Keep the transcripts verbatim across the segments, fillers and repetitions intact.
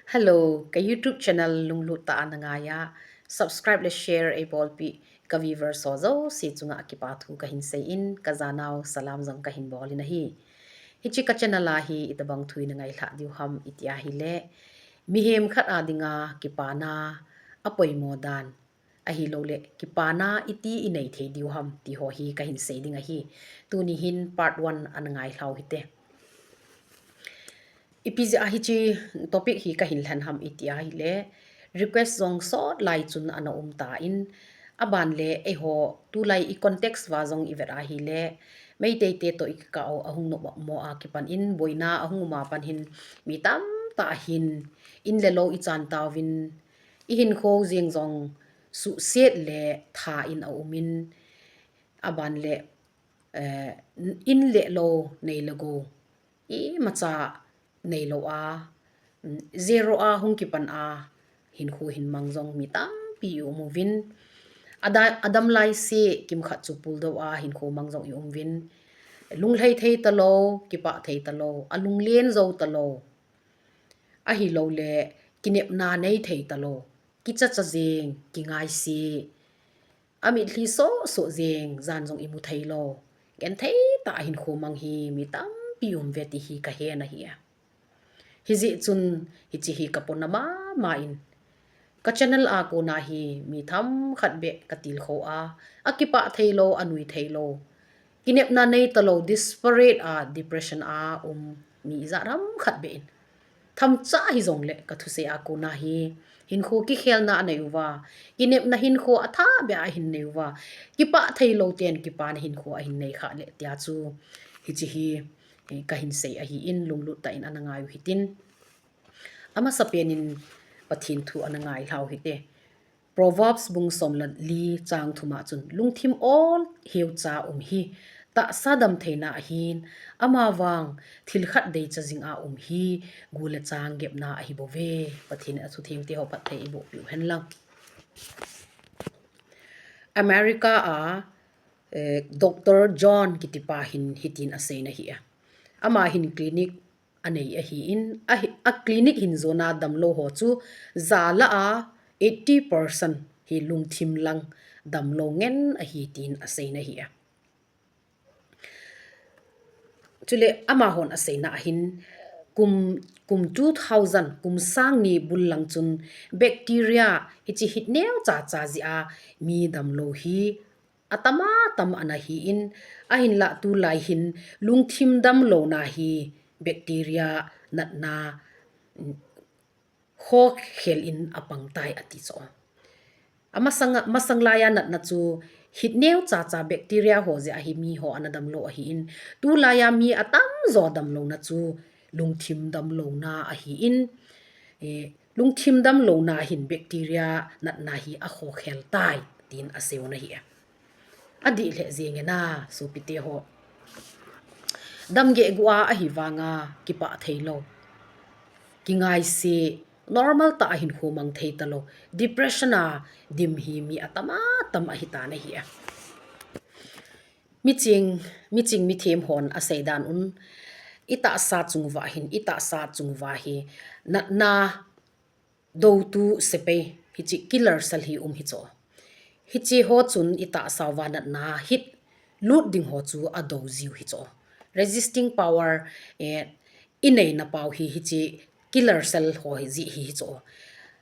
Hello, ka YouTube channel lunglut tah a na ngai a, subscribe le share eibolpi ka viewers ho jouse chunga kipa thu kahin seiyin, ka janau salam jong kahin bolin ahi. Hiche ka channel a hi itobang thu ina ngailhah diu ham iti ahile, mihem khat a dinga kipana apoimo dan, ahilouleh kipana iti inei thei diu ham ti ho hi kahin sei ding ahi. Tuni hin part one ana ngailhau hite. Ipi jeh a hiche topic hi kahin lhen ham iti ahile, request jong sot lai chun ana um tan, aban le eiho tulai i context uva jong ivet ahile, Meitei te toh ikikah u ahung nopmo a kipan in, boina ahung um a pat hin mi tamtah hin in le lou ichan tauvin, ihinkho jeng jong suhset le tha in aumin, aban le, eh, in le lou, nei le gou, imacha neilou a, mm, zero a hung kipan a hinkho hin mang jong mi tampi i um uvin. Ada-, adam lai se kimkhat chu puldou a hinkho mang jong i um uvin. Lunglhai thei talou, kipah thei talou, alunglen jou talou, ahilouleh kinepna nei thei talou, kichacha jeng, kingaise, amitlhi sohsoh jeng, jan jong imu thei lou, genthei tah a hinkho mang hi mi tampi um uve ti hi kahen ahi. Hijeh chun hiche hi kapona mama in, ka channel a kona hi mi themkhat beh katilkhou a, akipah thei lou, anui thei lou, kinepna nei talou, desperate a, depression a um mi ijat ham khat beh in, themcha hijongle ka thusei a kona hi hinkho kikhelna anei uva, kinepna hinkho athah beh a ahin nei uva, kipah thei lou ten kipana hinkho ahin nei khah le tia chu hiche hi, eh, kahin sei ahin, lunglut tah in ana ngai u hitin. Amasapen in Pathen thu ana ngailhau hite. Proverbs bung som le li chang thum a chun, lungthim ol heucha um hi tahsa damtheina ahin, amavang thil khat deicha jing a um hi gu le chang gepna ahi bouve. Pathen in athutheng te ho phatthei eiboh piu hen lang. America a, eh, Doctor John kitipa hin hitin asei na hi a. Ama hin clinic anei ahin, ahi, a clinic hin jona damlou ho chu ja lah a eighty percent hi lungthim lang damlou ngen ahi tin asei na hi a. Chule amahon asei na ahin kum, kum two thousand, kum sang ni bul lang chun bacteria hiche hit neocha cha jeh a mi damlou hi atam atam ana hin, ahinlah tulai hin lungthim damlouna hi bacteria natna, mm, khokhel in apang tai ati chu. Amasang, masang laiya natna chu hit neocha cha bacteria ho jeh a hi mi ho ana damlou ahin, tulaiya mi atamjo damlouna chu lungthim damlouna ahin, eh, lungthim damlouna hin bacteria natna hi akhokhel tai, tin asei u na hi. Adih lheh jeng e na, sopite ho. Damgeh gu a ahivanga kipah thei lou, kingaise, normal tah a hinkho mang thei talou, depression a dim hi mi atam atam ahitan ahi. Miching, miching mithem hon asei dan un, itahsa chung uva hin, itahsa chung uva hi natna doutu sepai, hiche killer cell hi um hi chu. Hiche ho chun itahsa uva natna hit lut ding ho chu adou jiu hi chu. Resisting power, eh, inei na pau hi hiche killer cell ho hi jeh hi hi chu.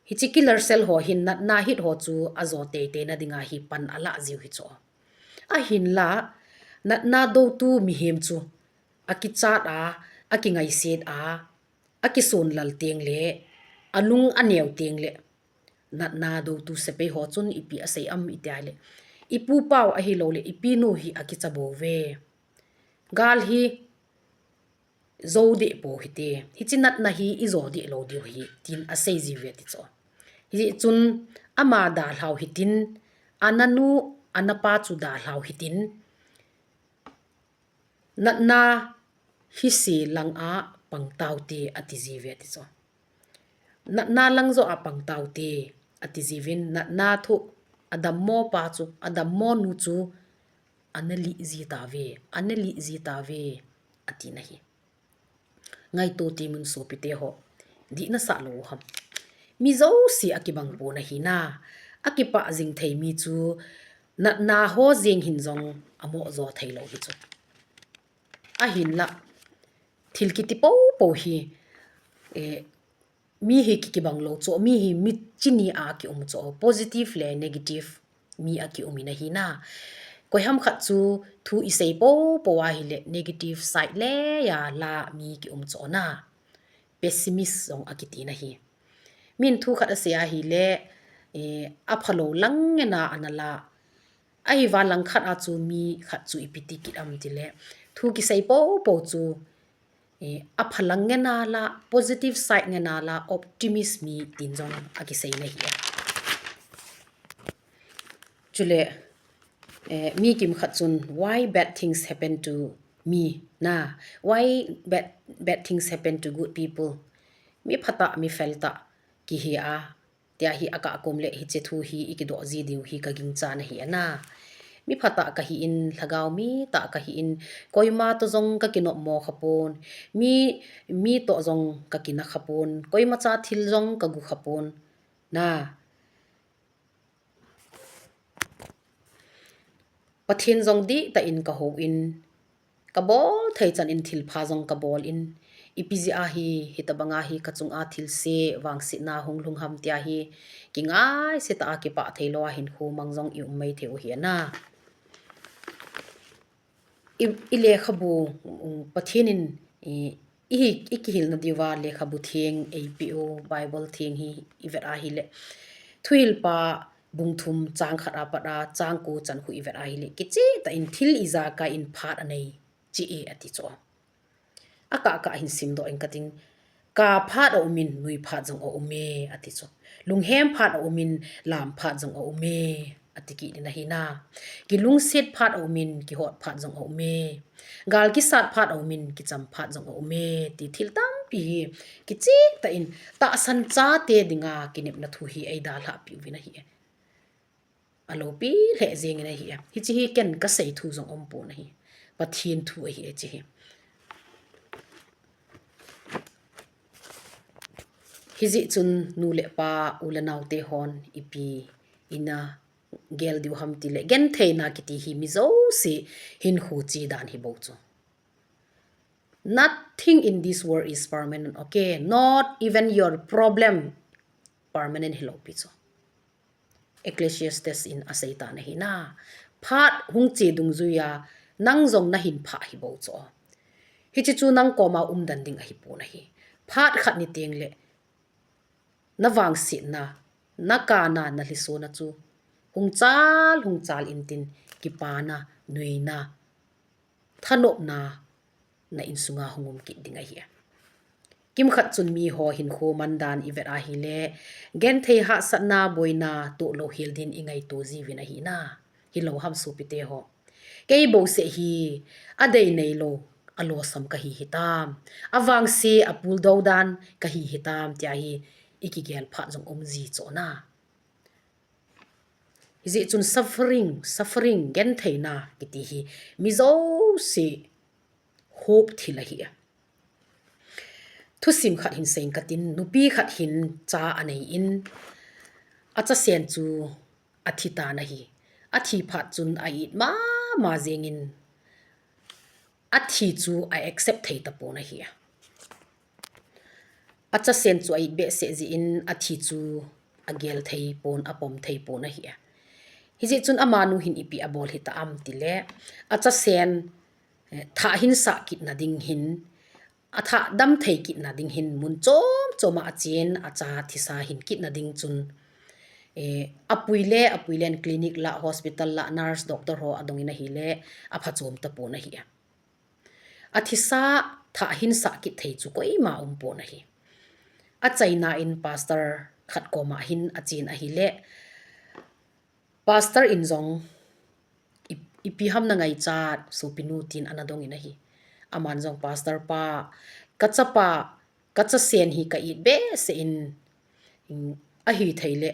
Hiche killer cell ho hin natna hit ho chu ajo teitei na dinga hi pan alah jiu hi chu. Ahinlah, natna doutu mihem chu akichat a, akingaiset a, akisonlal teng le, alung aneo teng le, natna doutu sepai ho chun ipi asei am iti ahile, ipu pau ahilou le, ipi nu hi akicha bou ve. Gal hi jo deh pou hite, hiche natna hi ijo deh lou diu hi, tin asei jiu ve ti chu. Hijeh chun ama dalhau hitin, ana nu, ana pa chu dalhau hitin, natna hise lang a pang taute ati jiu ve ti chu. Natna lang jo a pang taute ati jiuvin, natna thu adammo pa chu, adammo nu chu ana lih ji tauve, ana lih ji tauve, ati na hi. Ngaito temin sopite ho. dih nasah lou ham. Mi jouse akibang pon ahi na. Akipah jing thei mi chu natna ho jeng hin jong amo jo thei lou hi chu. Ahinlah thil kiti popo hi, eh, mi hi ki, kibang lou chu, mi hi mi chini a kium chu, positive le negative mi akium in ahi na. Koiham khat chu thu isei popo ahile negative side le a la mi kium chu na. Pessimist jong akiti na hi. Min thu khat asei ahile, eh, aphalou lang ngen a ana la. Ahivang lang khat a chu mi khat chu ipi ti kit am tile, thu kisei popo chu, eh, apha lang ngen a la, positive side ngen a la, optimist mi tin jong akisei na hi. Chule, eh, mi kimkhat chun, "Why bad things happen to me?" na, "Why bad, bad things happen to good people?" Mi phatah, mi feltah kihi a, tia hi akah kom le hiche thu hi ikidoh ji diu hi kagingchan ahi na. Mi phatah kahi in, lhagao mitah kahi in, koima to jong kakinopmo khapon, mi, mi to jong kakina khapon, koimacha thil jong kagu khapon na. Pathen jong dihtah in kahou in, kabol thei chan in thilpha jong kabol in, ipi jeh a hi, hitabang a hi kachung a thilse, vangsetna hung lhung ham tia hi, kingaise tah a kipah thei lou a hinkho mang jong ium mai thei u hi na. I, ilekhabu, um, Pathen in, i, ihi, ikihilna diuva lekhabu theng eipeh u, Bible theng hi ivet ahile. Thuhilpa bung thum chang khat apat a chang ko chan khu ivet ahile, kichehtah in thil ijakai in phat anei cheh e ati chu. Akah kah hin simdoh ing kating. Kap phat aum in, nui phat jong aum e, ati chu. Lunghem phat aum in, lam phat jong aum e, ati kit in ahi na. Kilungset phat aum in, kihot phat jong aum e. Gal kisat phat aum in, kicham phat jong aum e, ti thil tampi hi kichehtah in tahsan chate dinga kinepna thu hi eidalhah peh uvin ahi. Aloupi lheh jeng in ahi. Hiche hi ken kasei thu jong umpon ahi. Pathen thu ahi hiche hi. Hijeh chun nu le pa, u le nao te hon ipi ina gel diu ham tile, gentheina kiti hi mi jouse hinkho che dan hi bou chu. Nothing in this world is permanent, okay? Not even your problem permanent hilou pi chu. Ecclesiastes in asei tan ahi na. Phat hung che dungjuiya nang jong nahin phah hi bou chu. Hiche chu nang koma umden ding ahipon ahi. Phat khat ni teng le navangsetna, nakana, nalhisona chu hung chal, hung chal intin, kipana, nuina, thanopna, na insunga hung um kit ding ahi. Kimkhat chun miho hinkho mandan ivet ahile, genthei, hahsatna, boina, toh louhel din ingaito jiuvin ahi na. Hilou ham sopite ho. Kei bouseh hi adei neilou, alosam kahi hitam. Avangse, apuldou dan kahi hitam, tia hi ikigel phat jong um ji chu na. Hijeh chun suffering, suffering, gentheina kiti hi mi jouse hope thil ahi. Thusim khat hin seiyin katin, nupi khat hin cha anei in, achasen chu athi tan ahi. Athi phat chun a-it mama jengin, athi chu a-accept thei tapon ahi. Achasen chu a-it behseh jeh in athi chu agel thei pon, apom thei pon ahi. Hijeh chun amanu hin ipi abol hita ham tile, achasen, eh, thah hinsah kitna ding hin, athah damthei kitna ding hin mun chom choma achen, acha thisa hin kitna ding chun, eh, apui le, apui len clinic lah, hospital lah, nurse, doctor ho adongin ahile, aphachom tapon ahi. Athisa thah hinsah kit thei chu koima umpon ahi. Achaina in pastor khat koma hin achen ahile, pastor in jong, "I, ipi ham nangaichat, sopinu?" tin ana dongin ahi. Aman jong, "Pastor pa, kachapa, kachasen hi ka-it behseh in, in, ahithei le,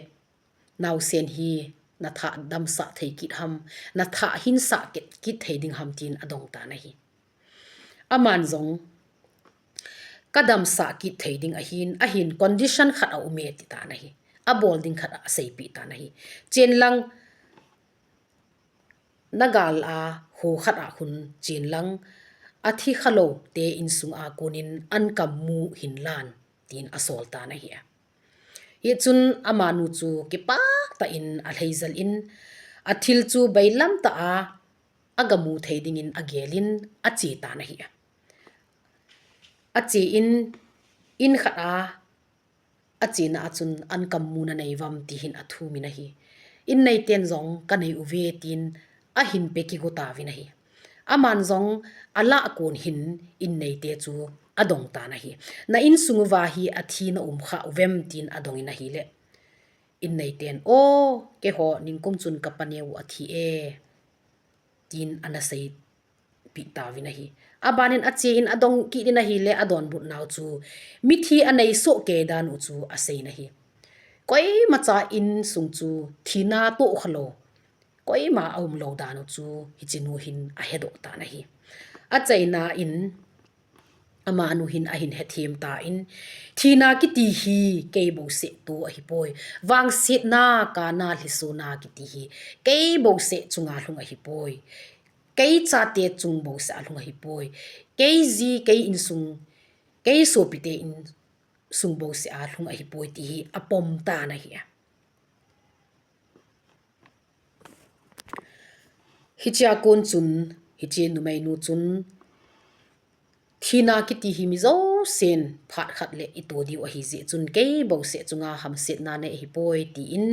naosen hi nathah damsah thei kit ham, nathah hinsah kit, kit thei ding ham?" tin adong tan ahi. Aman jong, ka damsah kit thei ding ahin, ahin condition khat a um e ti tan ahi. A bol ding khat a seipeh tan ahi. Chen lang, na gal a ho khat a khun chen lang, a thi khalou te insung a konin an kam mu hin lan, tin a sol tan ahi. Hichun amanu chu kipah tah in a lheijal in, a thil chu bailam tah a a ga mu thei dingin a gelin a che tan ahi. A che in, in khat a a chena a chun an kam mu na nei uvam ti hin a thum in ahi. In nei ten jong ka nei uve tin a hin pe kigo tauvin ahi. Aman jong a lah kon hin in nei te chu a dong tan ahi. Na insung uva hi a thi na um kha uvem tin a dong in ahile, in nei ten, "O, keiho ningkum chun ka paneo a thi e," tin ana seipeh tauvin ahi. Abanin a che in a dong kit in ahile a donbut nau chu mithi a nei soh kei dan u chu a sei in ahi. Koimacha insung chu thina toh khalou, koima a um lou dan u chu hichenu hin a hedoh tan ahi. A cheina in amanu hin a hin hethem tan, thina kiti hi kei bouseh toh ahipoi. Vangsetna, kana, lhisona kiti hi kei bouseh chunga lhung ahipoi. Kei chate chung bouseh a lhung ahipoi. Kei ji, kei insung, kei sopite insung bouseh a lhung ahipoi ti hi a pom tan ahi. Hichea kon chun, hiche numeinu chun, thina kiti hi mi jousen phat khat le i toh diu ahi jeh chun kei bouseh chunga hamsetna nei ahipoi tin,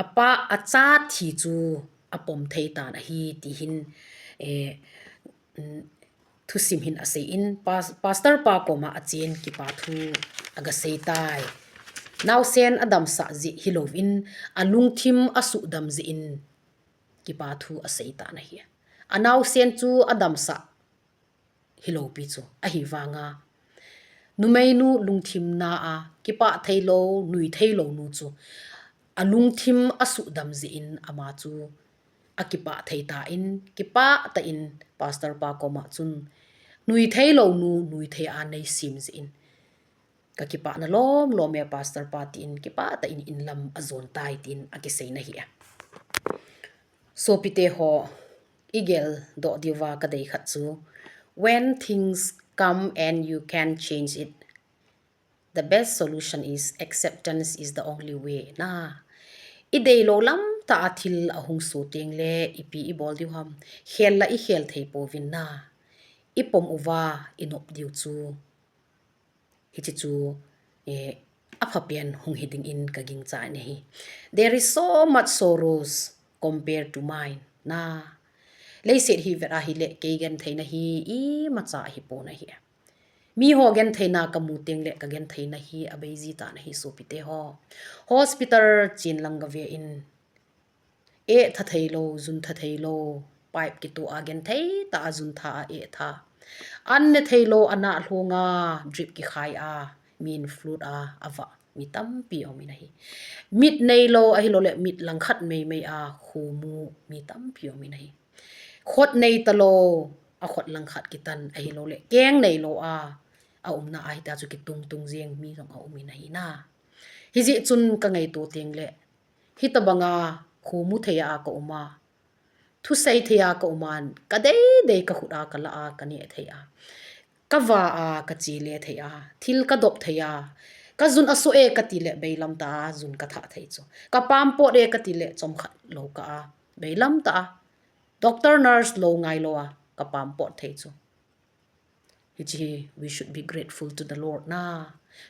a pa, a cha thi chu a pom thei tan ahi ti hin, eh, mm, thusim hin a sei in, pas-, Pastor pa koma a chen kipa thu a ga sei tai. Naosen a damsah jeh hilouvin, a lungthim a sudam jeh in kipa thu a sei tan ahi. A naosen chu a damsah hilou pi chu, ahivanga numeinu lungthim na a kipah theilou, nui theilou nu chu, a lungthim a sudam jeh in ama chu a kipah thei tan, kipah tah in Pastor pa koma chun, "Nui theilou nu, nui thei a nei sem jeh in ka kipah na lom lom e Pastor pa," tin kipah tah in in lam a jon tai tin a kisei in ahi. Sopite ho, i geldoh diuva ka dei khat chu, when things come and you can't change it, the best solution is acceptance is the only way na. I deilou lam tah a thil a hung so teng le ipi i bol diu ham, khel la i khel thei pouvin na. I pom uva i nop diu chu. Hiche chu, eh, a phapen hung hi dingin ka gingchan ahi. There is so much sorrows compared to mine na. Leiset hi vet ahile kei gentheina hi imacha ahipon ahi. Miho gentheina ka mu teng le ka gentheina hi a bei ji tan ahi sopite ho. Hospital chen lang ga ve in, eh tha theilou, jun tha theilou, pipe kitoh a genthei tah a jun tha a eh tha. An ne theilou, a nah lhunga drip kikhai a, min fluid a, a vah mi tampi um in ahi. Mit neilou ahilou le mit langkhat meimei a khomu mi tampi um in ahi. Khut nei talou, a khut langkhat kitan ahilou le keng neilou a, a umna a hita chu kitung tung jeng mi jong a um in ahi na. Hijeh chun ka ngaito teng le, hitabanga khomu thei a ka um a, thusei thei a ka um a, ka dei dei ka khut a ka la a, ka neh thei a, ka va a, ka chele thei a, thil ka dop thei a, ka jun a so e ka ti le beilam tah a jun ka thah thei chu. Ka pampot e ka ti le chomkhat lou ka a, beilam tah a. Doctor, nurse lou ngailou a, ka pampot thei chu. Hiche hi, we should be grateful to the Lord na.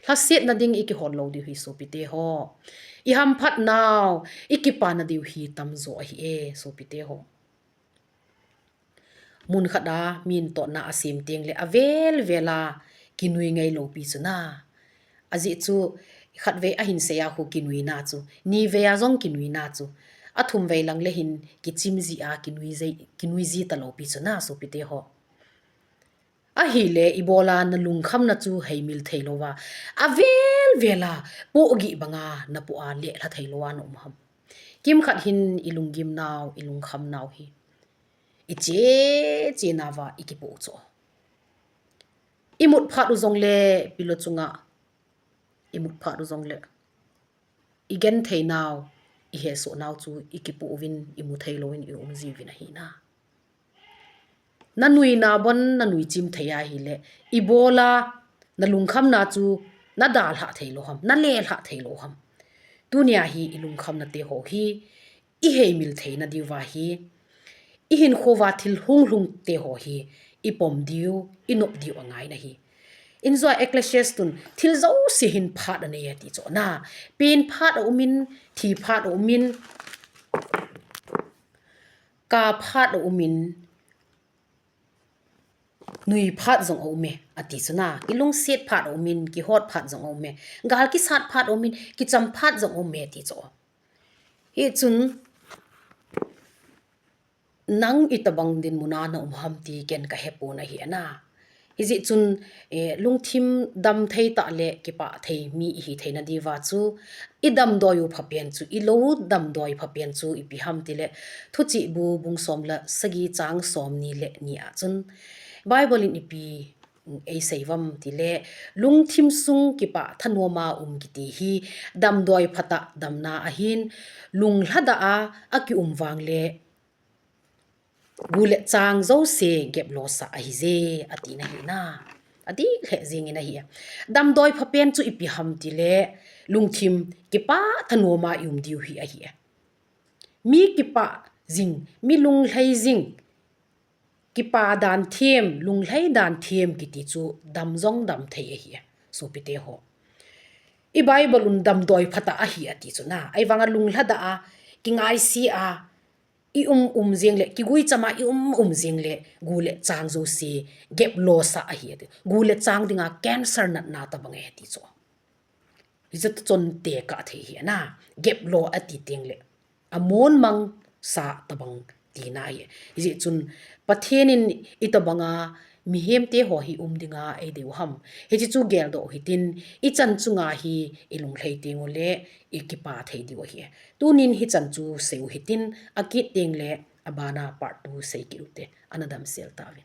Lhasetna ding i kihol lou diu hi sopite ho. I hamphat nau, i kipana diu hi tamjo ahi e sopite ho. Mun khat a min totna a sem teng le a vel vel a kinui ngailou pi chu na. Ajeh chu khatvei a hin sei a khu kinui na chu, nivei a jong kinui na chu, a thumvei lang le hin kichim ji a kinui ji, kinui ji talou pi chu na sopite ho. Ahile, ibola na lungkhamna chu heimil theilouva, avel vela pohgih banga na poh a lelha theilouva na um ham? Kimkhat hin i lunggim nau, i lungkham nau hi i che, che nauva i kipoh chu. imut phat u jongle, pilou chunga imut phat u jongle, igenthei nau, ihesoh nau chu ikipoh uvin, imu thei louvin ium jiuvin ahi na. Nanui nabon, nanui chim thei ahile, ibola nalungkhamna chu nadalhah thei lou ham, nalelhah thei lou ham. Tunia hi ilungkhamna teho hi iheimil theina diuva hi, ihinkhoa thil hunglhung teho hi ipom diu, inop diu angai nahi. Injua Ecclesiastes tun thil jouse hin phat anei ati chu na. Pen phat aumin, thi phat aumin, ka phat aumin, nui phat jong aume ati chu na. Kilungset phat aumin, kihot phat jong aume. Gal kisat phat aumin, kicham phat jong aume ati chu. Hichun nang itobang dinmuna naum ham ti ken kahepon ahi na. Hijeh chun, eh, lungthim damthei tah le kipah thei mi ihi theina diuva chu, idamdoi u phapen chu, ilou damdoi phapen chu ipi ham tile, Thuchih bu bung som le sagi chang somni le ni a chun, Bible in ipi eisei uvam tile, lungthim sung kipah thanoma um kiti hi damdoi phatah damna ahin, lunglhadah a akium vangle, gu le chang jouse geplo sah ahije, ati nahi na. Adih lheh jengin ahi. Damdoi phapen chu ipi ham tile, lungthim kipah thanoma ium diu hi ahi. Mi kipah jing, mi lunglhai jing, kipah dan them, lunglhai dan them kiti chu dam jong damthei ahi, sopite ho. I Bible un damdoi phatah ahi ati chu na. Ahivanga lunglhadah a, kingaise a, ium um jeng le, kiguicham a ium um jeng le, gu le chang jouse geplo sah ahi ati. Gu le chang dinga cancer natna tobang ahi ati chu. Hijeh chun tekah thei hi na, geplo ati tengle, amonmang sah tobang tina ahi. Hijeh chun Pathen in itobanga mihemte ho hi um dinga eidei u ham, hiche chu geldoh u hitin, ichan chunga hi ilunglhai teng ule, ikipah thei diu ahi. Tunin hichan chu sei u hitin, akit tengle abana part two sei kit ute, ana damsel tauvin.